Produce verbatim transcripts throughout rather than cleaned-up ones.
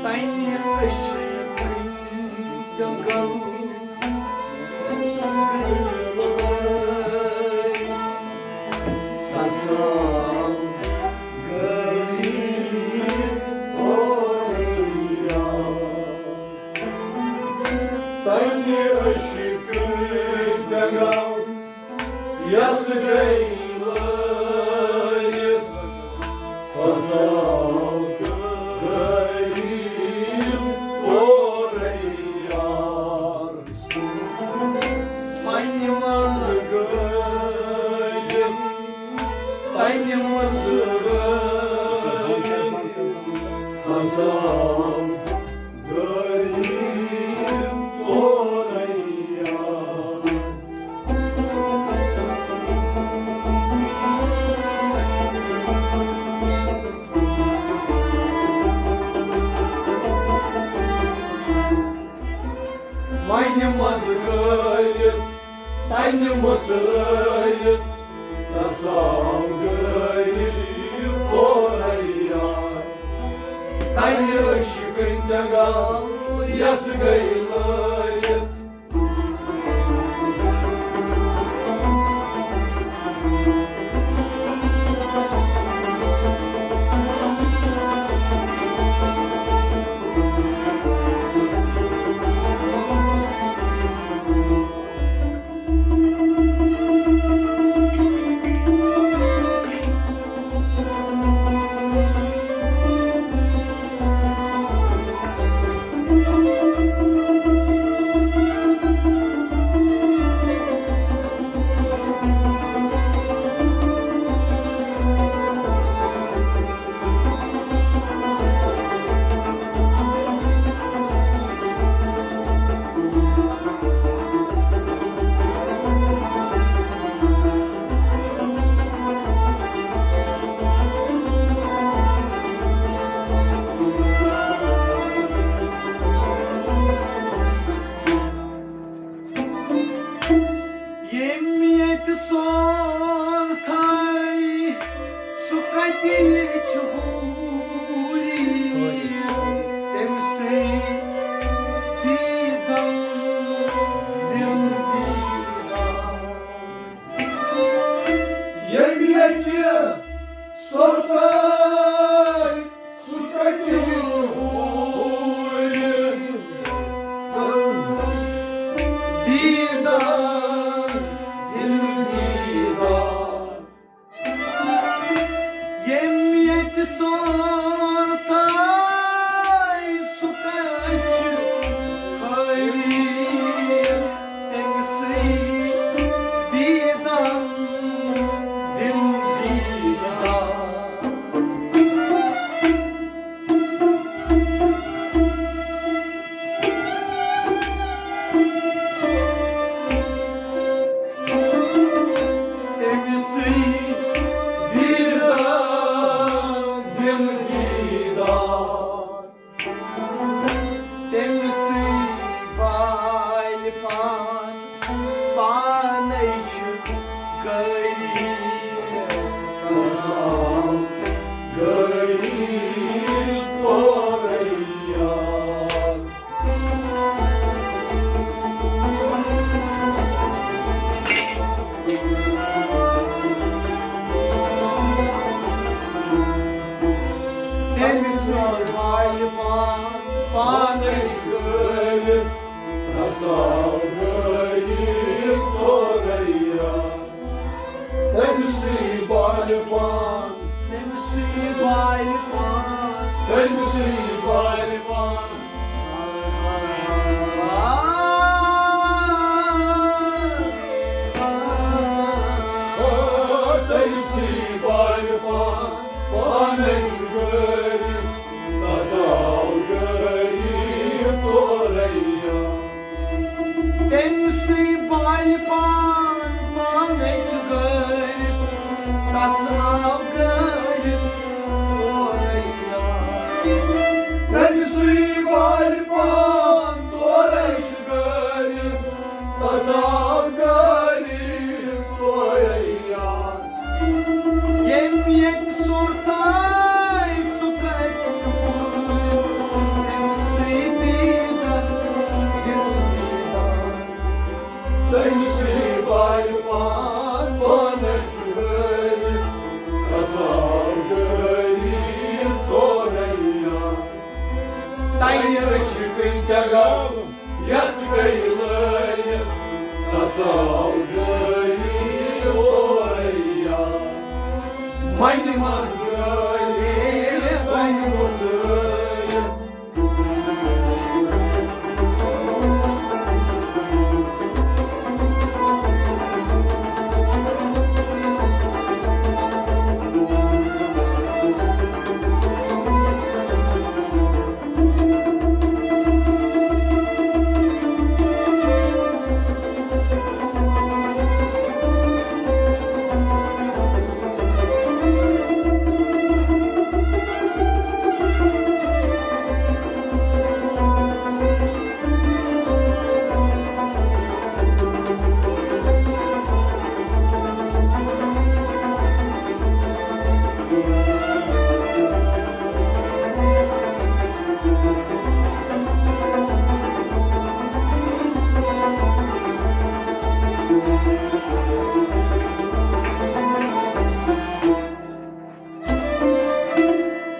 تنہِ عشقٕکۍ جنگل تسل گٔیہِ اوریا۔ تنہِ عشقٕکۍ جنگل یس گٔے لٲرِتھ فضا غریب اورے یار۔ پننہِ منٛز گٔے، پننہِ منٛز گٔے فضا غریب اورے یار۔ وَنہِ منٛز گٲلِتھ، تَنہِ مٔژرٲلِتھ، رساو گٲلِتھ اورَے یار۔ تَنہِ عشقٕنۍ جنگل یَس گٔے لٲلِتھ۔ ییٚمۍ ییٚتہِ سورتھے، سُہ کتہِ چھُ ہوٗری؟ تٔمۍ سٕے دیٖدم دِل دیٖدم۔ ییٚمۍ ییٚتہِ سورتھے، سُہ کتہِ چھُ ہوٗرِ؟ دیٖدار، دِل دیٖدار۔ ییٚمۍ ییٚتہِ سورتھے، سُہ کتہِ چھُ ہوٗرِ؟ تٔمۍ سٕے دیٖدم دِل دیٖدار۔ تٔمۍ سٕے دیٖدار دِل دیٖدار۔ تٔمۍ سٕے بالہِ پان، پانے چھُ غریب، غریب پورے یار۔ تٔمۍ سٕے بالہِ پان، پانے چھُ غریب، رساو تٔمۍ سٕے بالہِ پان پانے چھُ گٲرِتھ، تس آو گٲرِتھ تورے یاد۔ تٔمۍ سٕے بالہِ پان تورے چھُ گٲرِتھ، تس آو گٲرِتھ تورے یاد۔ ییٚمۍ ییٚتہِ صوٗرتَے سُہ کَتہِ چھُ پوٚتُے، تٔمۍ سٕے دیٖدن دیُن دیٖدار۔ تٔمۍ سٕے بالہِ پان پانَے چھُ گٲرِتھ، تس آو گٲرِتھ تورے یاد۔ تَلہِ عشقٕنۍ تہِ گٔو یس گٔے لٲنہِ، تس آو گٲری اورے یاد۔ منہِ منٛز گٲلی، منہِ منٛز گٲلی۔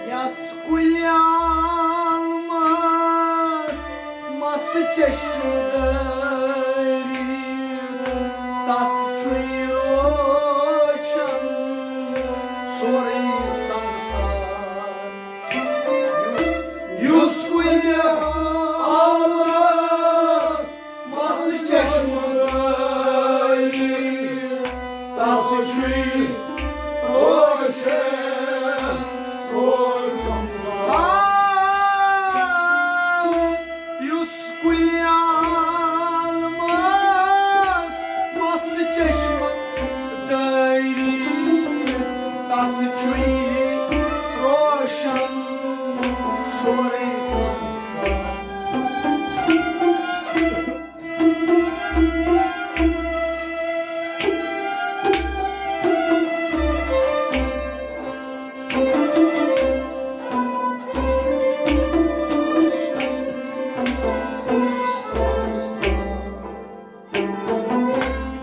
یس کُلۍ عالمس مسہٕ چشمہٕ دٲری، تس چھُ یہِ روشن سورُے سمسار۔ یُس، یُس کُلۍ عالمس مسہٕ چشمہٕ دٲری، تس چھُ روشن سورُے سمسار۔ یُس کُلۍ عالمس مسہٕ چشمہٕ دٲری، تس چھُ روشن سورُے سمسار۔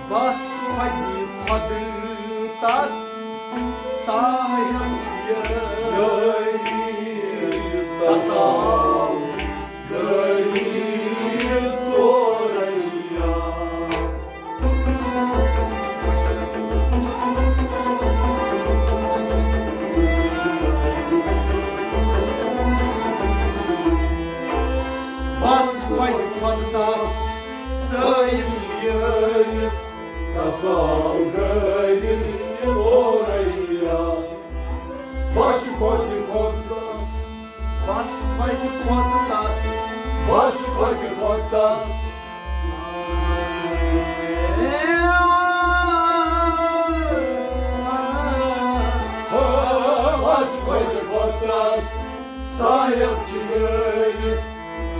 بس خۄدی خۄد تس صاحب یٲری، تس آو گٲری تورے یاد۔ بس خۄدِ خۄد تس صٲحب چھُ یٲرِتھ، تس آو گٲرِتھ یہِ تورے یاد۔ بس خۄدِ خۄد تس، بس خۄدِ خۄد تس، بس خۄدِ خۄد تس۔ بس خۄدِ خۄد تس صاحب چھُ گٲرِتھ،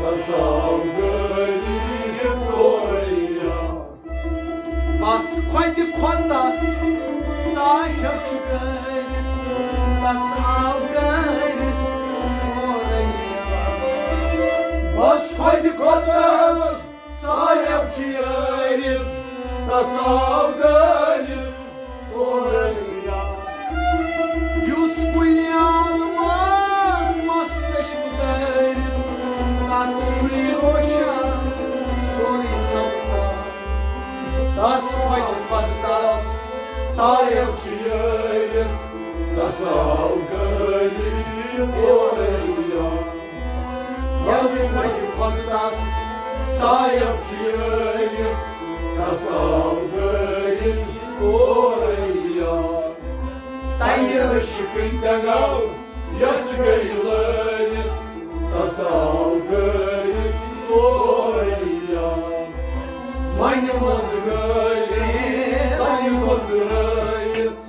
تس آو گٲرِتھ یہِ تورے یاد۔ بس خۄدِ خۄد تس صاحب چھُ گٲرِتھ، تس آو گٲرِتھ تورے یاد۔ بس خۄدِ خۄد تس صاحب چھُ یٲرِتھ، تس آو گٲرِتھ تورے یاد۔ یُس کُلۍ عالمس مسہٕ چشمہٕ دٲرِتھ، تس چھُے روشن سورُے سمسار۔ تس خۄدِ خۄد تس صاحب چھُ یٲرِتھ، تس آو گٲرِتھ تورے یاد۔ یس خۄدِ خۄد تس صاحب چھُ یٲرِتھ، تس آو گٲرِتھ تورے یاد۔ تنہِ عشقٕنۍ تہِ گٔو یس گٔے لٲرِتھ، تس آو گٲرِتھ تورے یاد۔ وَنہِ منٛز گٲلِتھ، وَنہِ منٛز رٲوِتھ۔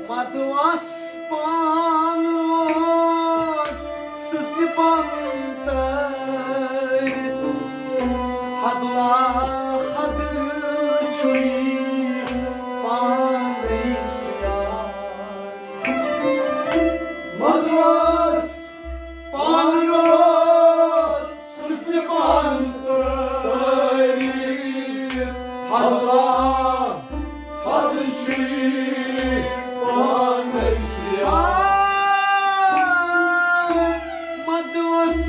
مدوس پان روز سٕژنہِ پان تٲرِتھ۔ حدلا حد چھُے پانے سُیار۔ مدوس پان روز سٕژنہِ پان تٲرِتھ۔ حدلا حد چھُے پانے سُیار۔ مدوس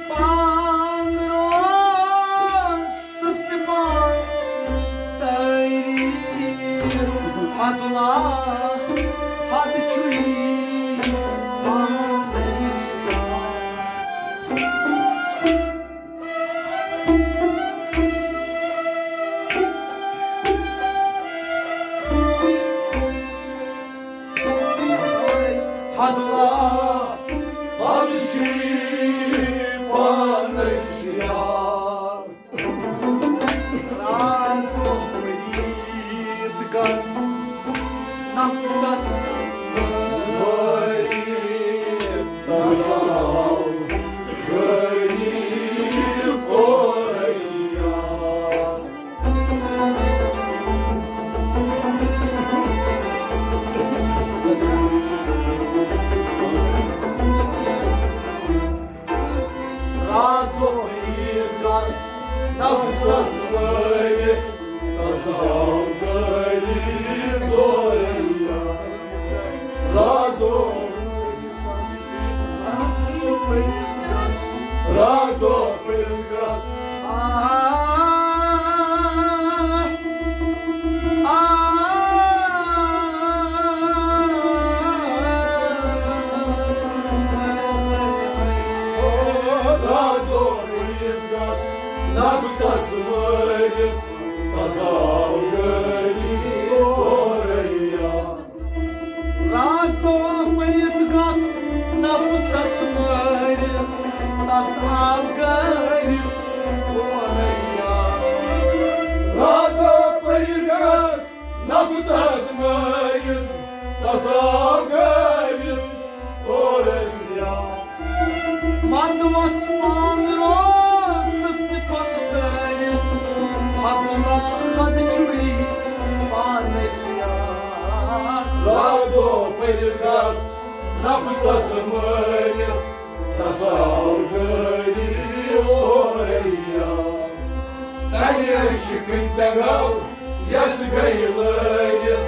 پان روز سٕژنہِ پان تٲرِتھ۔ حدلا حد چھُے پانے سُیار۔ حدلا حد چھُے پانے سُیار۔ راتھ دۄہ پٔرِتھ گژھ نفسس مٲرِتھ۔ تصاو گٲلی توریا۔ راتھ دۄہ عیٖد گژھ نفسس وٲرِتھ، تصاو گٲلی دوریا۔ راتھ دۄہ راتھ دۄہ پٔرِتھ گژھ۔ آ، آ، راتھ دۄہ پٔرِتھ گژھ۔ نفسس وٲرِتھ، تصاو گٲلی دوریا۔ راتھ دۄہ پٔرِتھ گژھ نفسس مٲرِتھ، تصاو گٲلِتھ توریا۔ راتھ دۄہ پٔرِتھ گژھ نفسس مٲرِتھ، تصاو گٲلِتھ توریا۔ مدوس پان روز سٕژنہِ پان تٲرِتھ، حدلا حد چھُے پانے سُیار۔ راتھ دۄہ پٔرِتھ گژھ نفسس مٲرِتھ، تصاو گٲلی دوریا۔ تَتہِ عشقٕنۍ تٮ۪نٛگل یَس گٔے لٲرِتھ،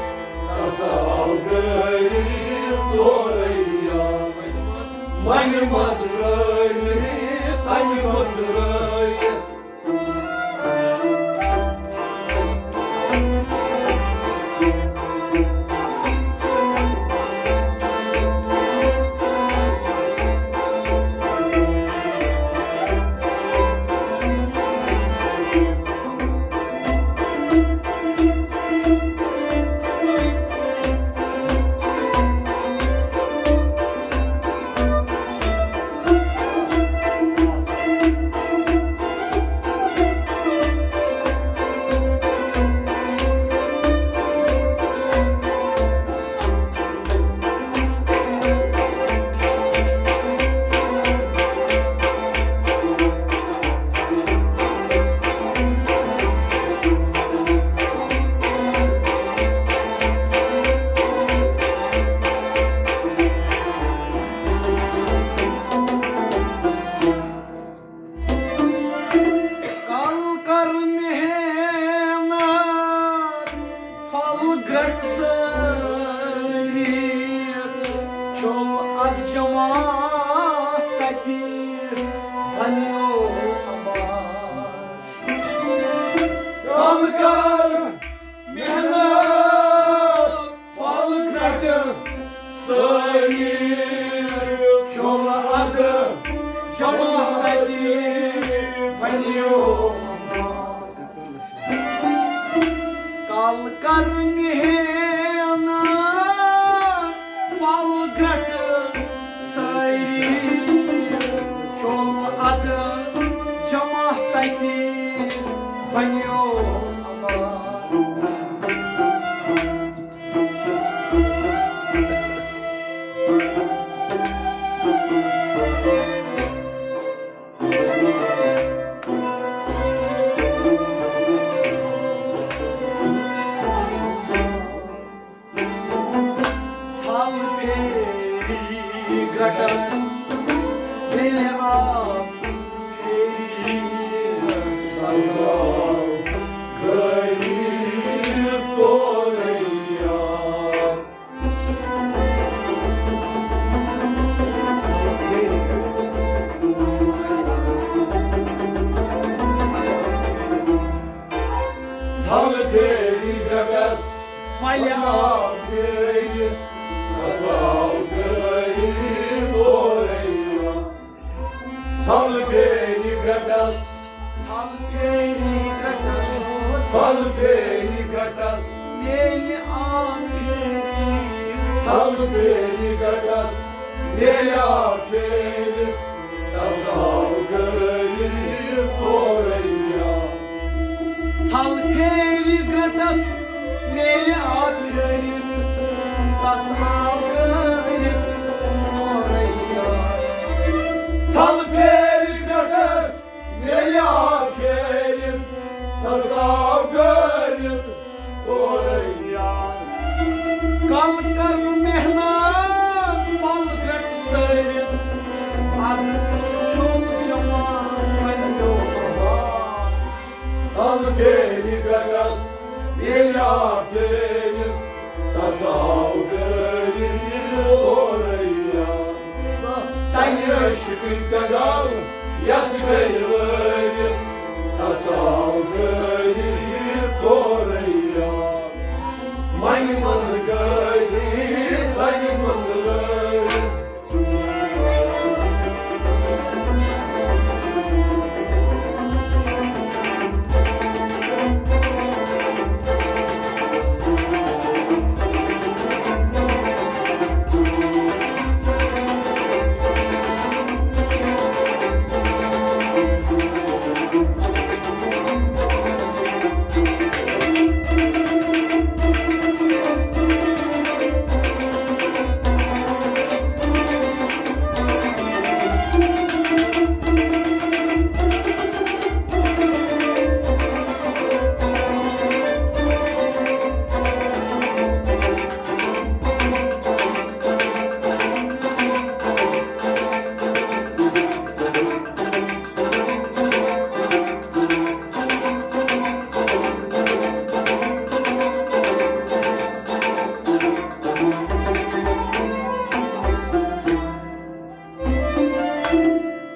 تصاو گٲلی دوریا۔ وَنہِ منٛز رٲوِتھ، تَنہِ منٛز رٲوِتھ۔ جماعت تَتہِ بنیو آباد۔ کل کر محنت پھل گرٛٹہٕ سٲری کھیوٚو اَدٕ جماعت تَتہِ بنیو آباد۔ کل کر محنت پھل گرٛٹہٕ سٲری کھیوٚو اَدٕ جماعت تَتہِ بنیو آباد۔ ژھل پھیری گرٛٹس، ییٚلہِ آب پھیری گرٛٹس، آو گٲری توریا۔ ژھل پھیری گرٛٹس، مَلہِ آب پھیرِتھ، تس آو گٲری توریا۔ ژھل پھیری گرٛٹس، ژھل پھیری گرٛٹس، ژھل پھیری گرٛٹس، میلہِ آب پھیری۔ ژھل پھیری گرٛٹس، میلہِ آب پھیرِتھ، تس آو گٲری توریا۔ ژھل پھیری گرٛٹس، میلہِ آب پھیرِتھ، تس آو گٲری توریا۔ ژھل پھیری گرٛٹس، میلہِ آب پھیرِتھ، تس آو گٲری توریا۔ کل کر محنت پھل گرٛٹہٕ سٲرِتھ، اَدٕ کھیوٚو جماعت بنیو آباد۔ ژھل پھیری گرٛٹس، میلہِ آب پھیرِتھ، تس آو گٲری توریا۔ تنہِ عشقٕکۍ تگل یس گٔے وٲرِتھ، تس آو گٲری توریا۔ منہِ منٛز گٲری تنہِ منٛز وٲرِتھ۔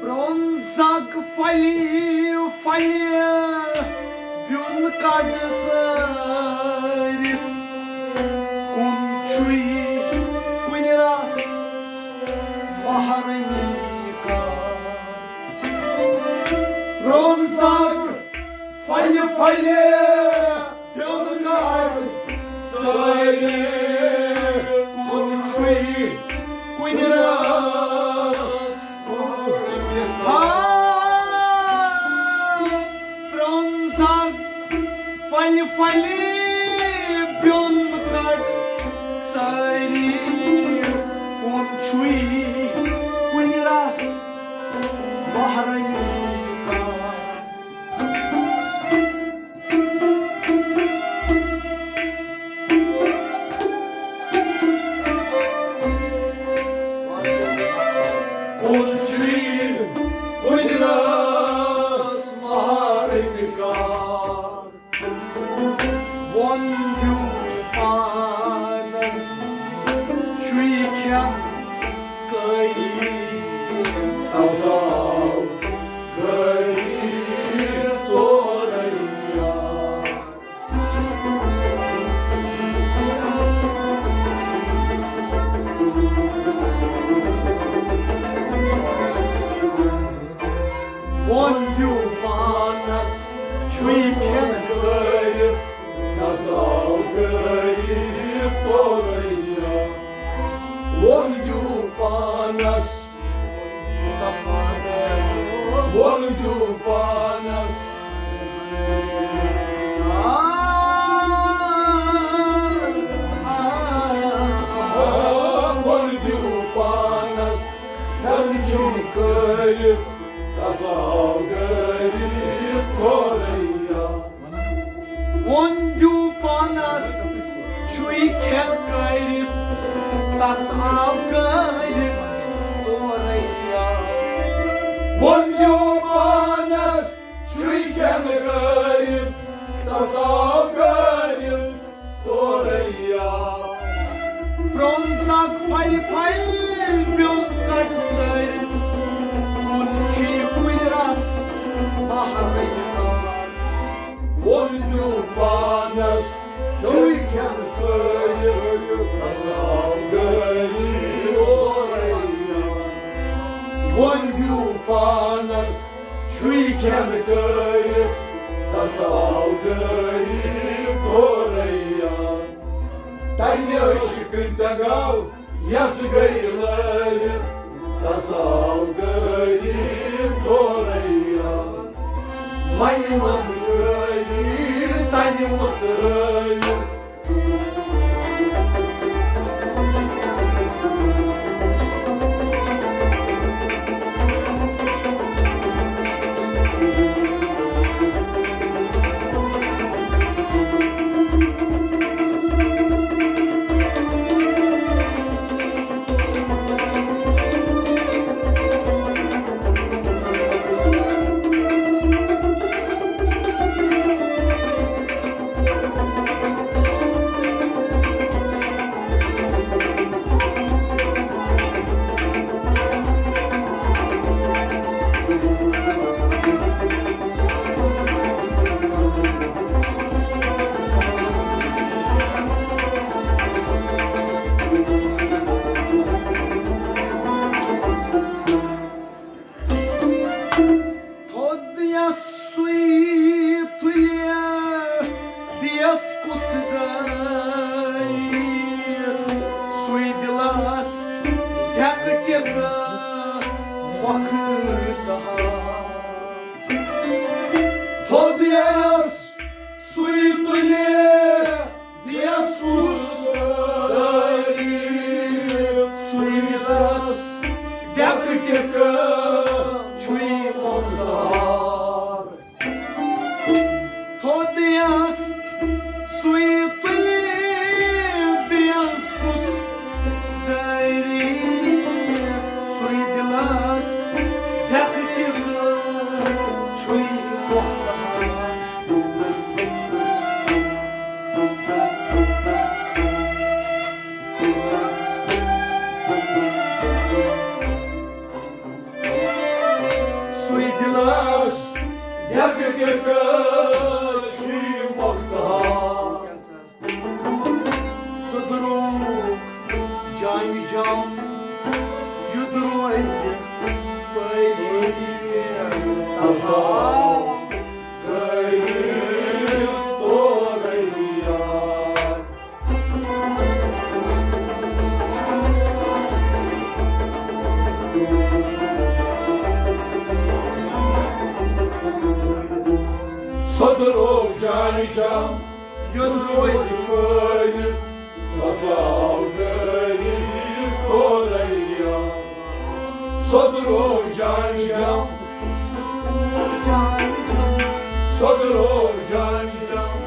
پرٛون زگ پھلہِ پھلہِ بیوٚن کڈ ژٲرِتھ، کُن چھُے کُنہِ رس محرمی کار۔ پرٛون زگ پھلہِ پھلہِ بیوٚن کڈ ژٲرِتھ، کُن چھُے کُنہِ رس۔ ہا، پرٛون زگ پھلہِ پھلہِ بیوٚن کڈ ژٲرِتھ، کُن چھُے کُنہِ رس محرمی کار۔ کُن چھُے کُنہِ رس محرمی کار۔ ووٚن دیو پانس چھُے کھٮ۪ن کٔرِتھ، تَس آو کٔرِتھ تورٕ یاد۔ وۄنۍ دیو پانس چھُے کھٮ۪ن کٔرِتھ، تَس آو کٔرِتھ تورٕ یاد۔ وۄنۍ دیو پانس، وۄنۍ دیو پانس، وۄنۍ دیو پانس، کھٮ۪ن چھُے کٔرِتھ، تَس آو کٔرِتھ تورٕ یاد۔ وۄنۍ دیو پانس چھُے کھٮ۪ن کٔرِتھ، تَس آو کٔرِتھ تورٕ یاد۔ وۄنۍ دیو پانس چھُے کھٮ۪ن کٔرِتھ، تَس آو کٔرِتھ تورٕ یاد۔ پرٛون سگ پھلہِ پھلہِ پیوٚم کَٹ ژٲرِتھ، کُن چھُے کُلۍ رس بہرٕے کار۔ وۄنۍ دیو پانس چھُے کھٮ۪ن ژٲرِتھ، تَس آو کٔرِتھ تورٕ یاد۔ وۄنۍ دیو پانس چھُے کھٮ۪ن ژٲرِتھ، تَس آو کٔرِتھ تورٕ یاد۔ تَمہِ عشقہٕ کِنۍ تنگاو یَس گٔے لٲرِتھ، تَس آو کٔرِتھ تورٕ یاد۔ مَنہِ منٛز گٔے تَنہِ مُژرٲوِتھ۔ تھوٚد یَس سُے تُلہِ، دِیَس کُس دٲرِتھ؟ سُے دِلَس ٹھیکہٕ ٹِکہٕ مۄکھٕ تہٕ ہار۔ تھوٚد یَس سُے تُلہِ، دِیَس کُس دٲرِتھ؟ سُے دِلَس ٹیکہٕ ٹیکہٕ چھُے مۄختار۔ تھوٚد یَس سُے تُلہِ، دِیَس کُس دٲرِتھ؟ سُے دِلَس ٹیکہٕ ٹیکہٕ چھُے مۄختار۔ سُے دِلَس ٹیکہٕ ٹیکہٕ چھُے مۄختار۔ سُہ درٛوگ جامہِ جام، یُتھ روزِ پٲری۔ تَس آو کٔرِتھ تورٕ یاد۔ سُہ درٛوگ جامہِ جام، یُتھ روزِ پٲری۔ تَس آو کٔرِتھ تورٕ یاد۔ سُہ درٛوگ جامہِ جام۔ سُہ درٛوگ جامہِ جام۔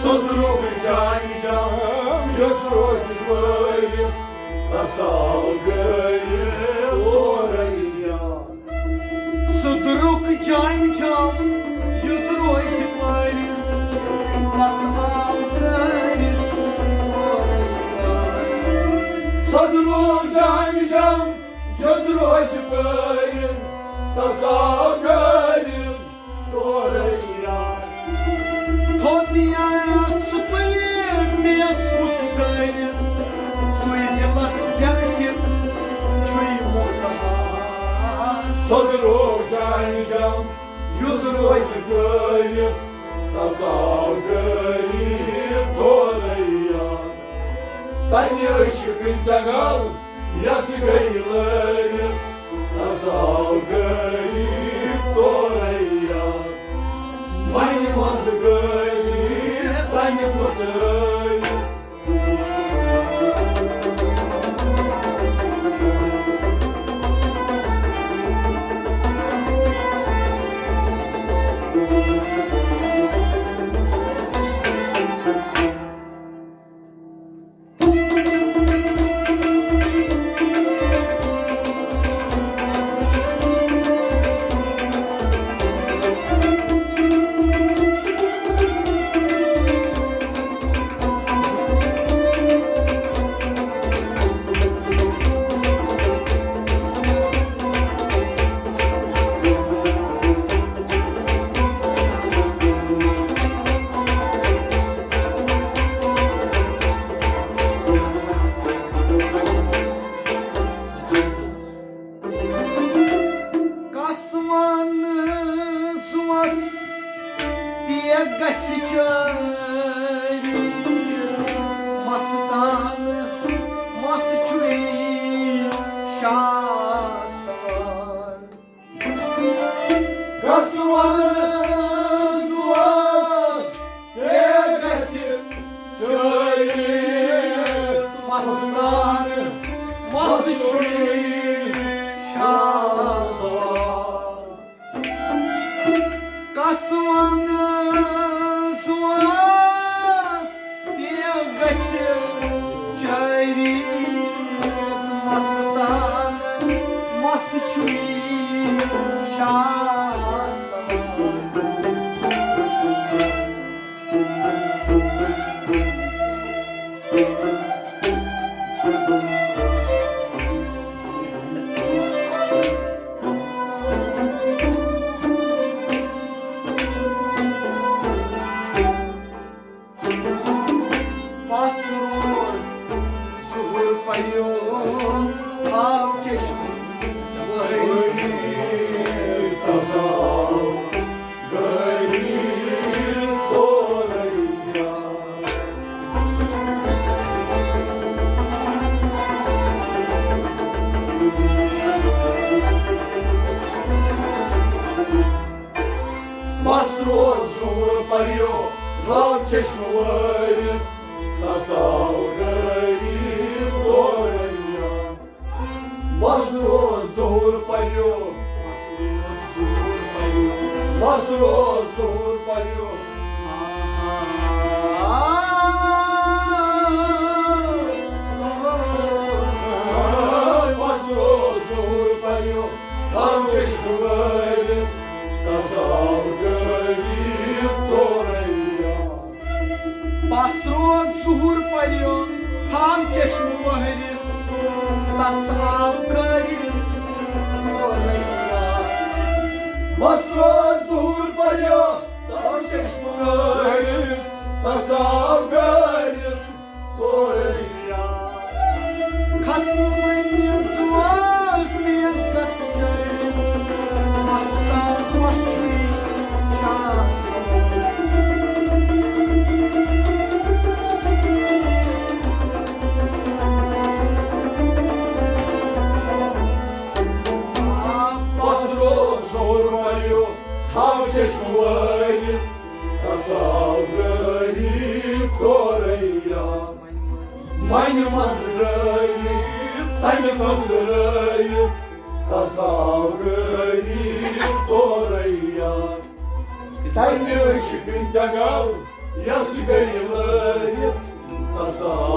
سُہ درٛوگ جامہِ جام۔ یُس روزِ پٲرِتھ، تَس آو گٲلِتھ تورَے یاد۔ سُہ درٛوٚک جام جام، یُتھ روزِ پٲرِتھ، تَس آو گٲلِتھ تورَے یاد۔ سُہ درٛوٚک جام جام، یُتھ روزِ پٲرِتھ، تَس آو گٲلِتھ تورَے یاد۔ تھوٚد یا سُہ تُلہِ تیز کُس دٲرِتھ، سُے دِلَس دٮ۪کھ دِتھ چھُے مُتہار۔ سُہ درٛوٚک جام جام، یُس روزِ پٲرِتھ، تَس آو گٲلِتھ تورَے یاد۔ تَمہِ عشقٕچ دَگل یَس گٔے لٲرِتھ، تَس آو گٲلِتھ تورَے یاد۔ وَنہِ منٛز گٲلِتھ تَنہِ مُژرٲوِتھ۔ کس ونہٕ زُوس پیٚیہِ گژھِ چٲری، مستانہٕ مس چھُے شاہ سوار۔ کس ونہٕ زُوس پیٚیہِ گژھِ چٲری، مستانہٕ مس چھُے شاہ سوار۔ کس ونہٕ زُوس پیٚیہِ گژھِ چٲری، مستانہٕ مس چھُے شاہ سوار۔ پس روز ظہور پریو، آو چشم وٲری۔ تس آو گٲری تورے یاد۔ بس روز ظہور پریو، تھاو چشم وٲرِتھ، تس آو گٲری تورے یاد۔ بس روز ظہور پریو، بس روز ظہور پریو، بس روز ظہور پریو۔ بس روز ظہور پریو، تھاو چشم وٲرِتھ، تس آو گٲری تورے یاد۔ بس روز ظہور پریو، تھاو چشم وٲرِتھ، تس آو گٲری تورے یاد۔ بس روز ظہور پریو، تھاو چشم وٲرِتھ، تس آو گٲری تورے یاد۔ کس ونہٕ زُوس پیٚیہِ گژھِ چٲری، مستانہٕ مس چھُے شاہ سوار۔ بس روز ظہور پریو، تھاو چشم وٲرِتھ، تس آو گٲری تورے یاد۔ ونہِ منٛز گٲری تنہِ مُژرٲوِتھ، تس آو گٲری تورے یاد۔ تمہِ عشقٕچ دگل یس گٔے لٲرِتھ، تس آو